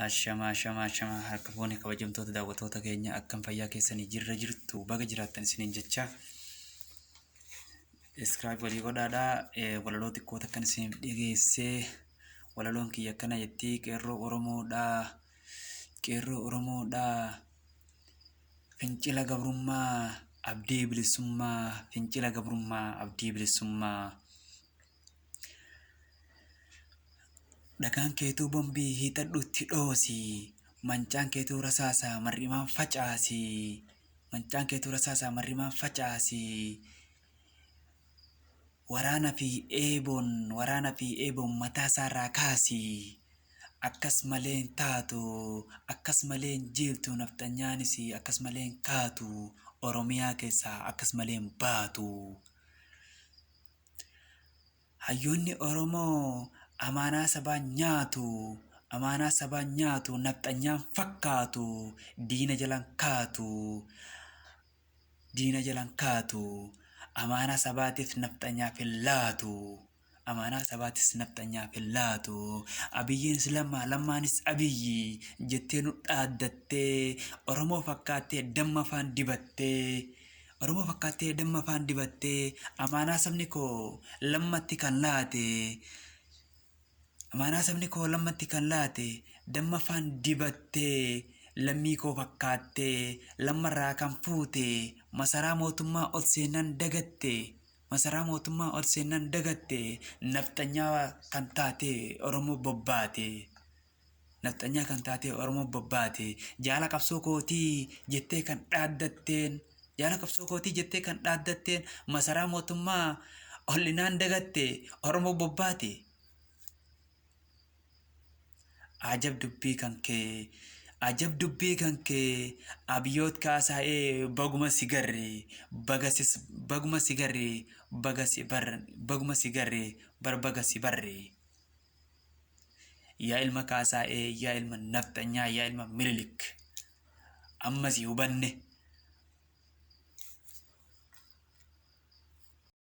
Ashamaa ashamaa ashamaa harka fuune kabajamtoota daawwattoota keenya akkam fayyaa keessanii jirra jirtu baga jiraattan isiniin jecha. Iskiraayib walii godhaadhaa walaloo xiqqoo takkan isiniif dhiyeessee walaloon kiyya akkana jettii qeerroo Oromoodhaa qeerroo Oromoodhaa fincila gabrummaa abdii bilisummaa fincila gabrummaa abdii bilisummaa. Dhagaan keetuu bombii hiixadhuutti dhoosi. Mancaan keetuu rasaasa mar'imaan facaasi. Mancaan keetuu rasaasa mar'imaan facaasi. Waraana fi eeboon waraana fi eeboon mataa isaarraa kaasi. Akkas malee hin taatu akkas malee hin jiiltu nafxanyaanis akkas malee hin kaatu Oromiyaa keessaa akkas malee hin baatu. Hayyoonni Oromoo amaanaa sabaa nyaatu, amaanaa sabaa nyaatu, nafxanyaan fakkaatu, diina jalan kaatu, diina jalan kaatu, amaanaa sabaatiif nafxanyaaf hin laatu. Amaanaa sabaatis nafxanyaaf hin laatu. Abiyyiinis lammaa, lammaanis abiyyi jettee nu dhaaddattee Oromoo fakkaattee damma afaan dibattee. Oromoo fakkaattee damma afaan dibattee amaanaa sabni koo lammatti kan laate amaanaa sabni koo lammatti kan laate damma afaan dibattee lammii koo fakkaattee lammarraa kan fuute masaraa mootummaa ol seennan dagatte masaraa mootummaa ol seennan dagatte nafxanyaa kan taate Oromoo bobbaate. Nafxanyaa kan taatee Oromoo bobbaate jaala qabsoo kootii jettee kan dhaaddatteen jaala qabsoo kootii jettee kan dhaaddatteen masaraa mootummaa hollinaan dagatte Oromoo bobbaate. Ajab dubbii kan kee ajab dubbii kan kee abiyyoot kaasaa'ee baguma si garre baga sis baguma si garre baga si bar baguma si garre bar baga si barre. Yaa ilma Kaasaa'ee, yaa ilma Nafxanyaa, yaa ilma Minilik. Amma si hubanne.